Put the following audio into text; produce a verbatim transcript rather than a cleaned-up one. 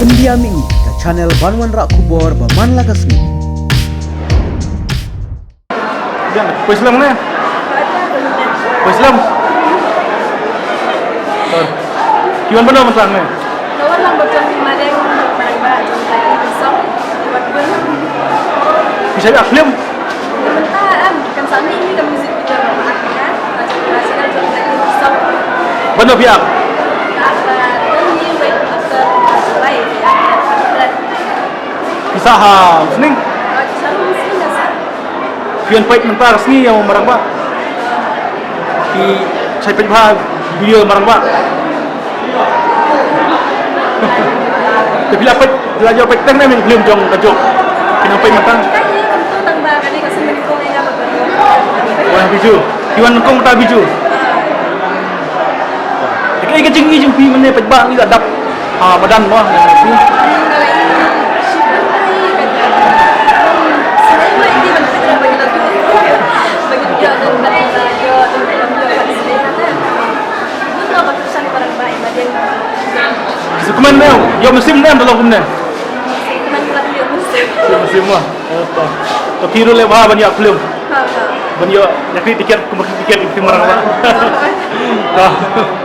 India Mih, ka channel ban wanrah khubor ba man la ka sngi. Poi slem ne? Poi slem. Ki wan ban wan tang ne? Ki wan lang ba jong ki mariang, mariang ba jong ka ki song. Ki wan ban. Ki sa ïa film. Mynta em, kan sa mih ïa ka music video ba ma ak ne. Ba jong ka channel jong ka ki song. Ban wan biak. Ba don ni wei after July. Ki sa ha sning. Ki sa ha sning ka sa. Phi wan peit mynta ka sngi ïa u Marangbah. Phi sa peit bha video Marangbah. Te phi la peit, phi la ïoh peit tang ne film jong ka jong. Phi nang peit mynta. Wan Bijou. Phi wan kong mynta Bijou. Te kaei ka jingim jong phi mynne peit ba ngi la dap ha madan mo. Sukmen ne, ïoh mynsiem ne, da long kumne. Ïoh mynsiem mo. To phi ruh leh bha ban ïoh film. Ban ïoh ïa kri tiket, kumba kri tiket ïa film Marangbah. To.